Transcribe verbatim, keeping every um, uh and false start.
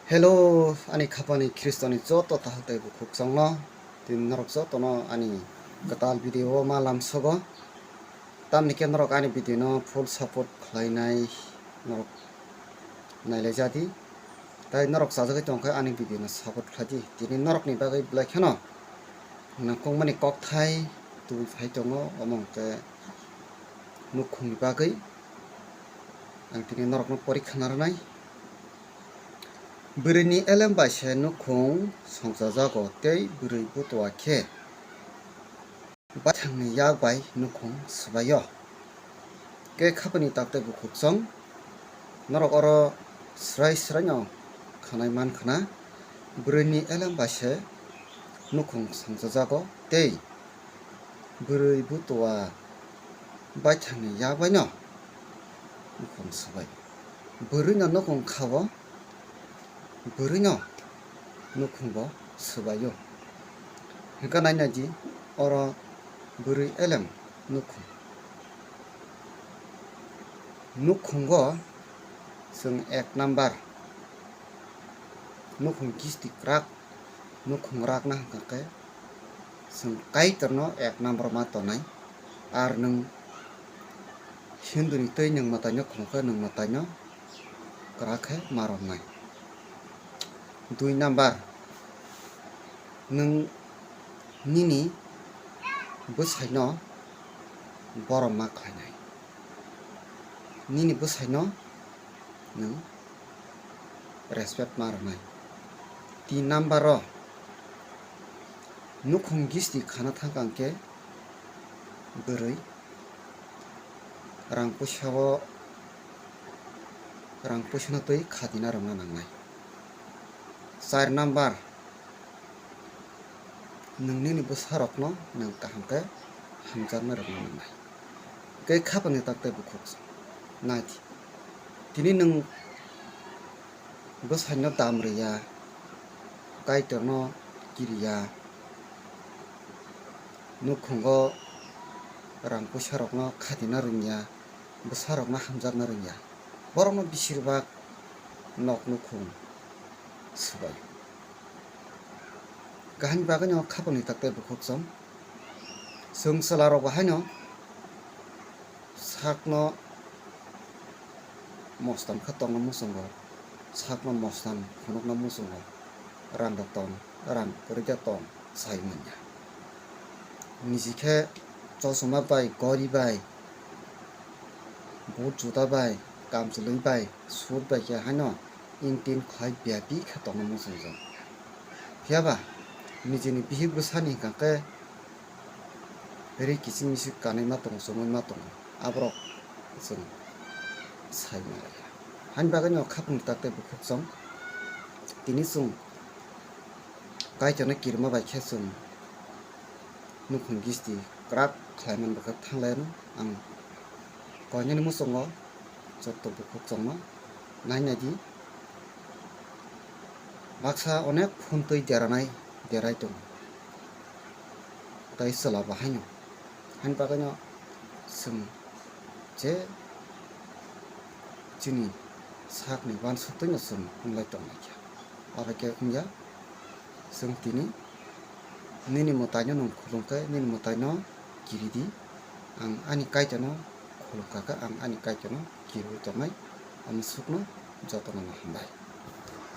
Hello, ani khapani Khristoni joto tahuk tei bukhuk chongno. Tini norok jotono ani kwtal video o ma lamsogo. Tamni khe norok ani video no full support khlainai norok nailaijadi. Tai norok chajagwi tongkhe ani video no support khlaidi. Tini norokni bagwi belai kheno nangkukmani kokthai tubui phai tongo, omo hwnkhe nukhungni bagwi ang tini norokno porikha narwnai. Bwrwini elem bai se nukhung songchajago tei bwrwi butua khe baithangni yak bai nukhung swbaio. Khe khapani tak tei bukhuk chong norok oro srai sraino khanai man khna, bwrwini elem bai se nukhung songchajago tei bwrwi butua baithangni yak baino nukhung swbai. Bwrwino nukhung kha-o, bwrwino nukhungbo swbaio. Hwnkhe naina di, oro bwrwi elem nukhung. Nukhungo chwng ek number nukhung kisti kwrak nukhung rakna hwnkha khe chwng Kaitorno ek number ma tonai. Ar nwng Hinduni twi nwng mwtaino khulum khe nwng mwtaino kwrak khe ma romnai. Dui number, nwng nini bwsaino borom ma khlainai. Nini bwsaino nwng respect ma rwnai. Tin number o nukhung gisti khana thangkha hwnkhe bwrwi rang puisa o, rang puisano twi khatina rwna nangnai. Char number, nwng nini bwsarokno nwng kaham khe hamjaknai rwna nangnai. Tei khapangni tak tei bukhuk nai di. Tini nwng bwsaino dam rwya, Kaitorno kiriya, nukhungo rang puisarokno khatina rwngya, bwsarokno hamjakna rwngya. Borokno bisirbak nok nukhung swbai. Kaham bagwino khapangni tak tei bukhuk chwng. Chwng chwlarokbo haino sakno mostam khe tongna muchungo, sakno mostam phunukna muchungo, rang da tong, rang kwrwi da tong, sai manya. Niji khe chosma bai, gori bai, boot juta bai, kamchwlwi bai, suit bai khe haino intin khlai biapi khe tongna muchungjak. Phiyaba nijini bihik bwsani hwnkha khe ri kiching miching kanwi ma tongo, chumui ma tongo, aborok chwng sai manlaiya. Hani bagwino khapangni tak tei bukhuk chwng tini chwng Kaitorno kirima bai khe chwng nukhung gisti kwrak khlai man bwkha thanglaiano ang koinani muchungo. Joto bukhuk chwngno nai nai di. Baksa onek phone twi deranai derai tongo. Tai chwla bo haino. Hani bagwino chwng je chini sakni uansuk twino chwng wnglai tonglaikha. Abo khe wngya chwng tini nini mwtaino nwng khulumkhe nini mwtaino kiridi. Ang ani Kaitorno khulumkha khe ang ani Kaitorno kirwi tongnai. Ang sukno jotono hambai.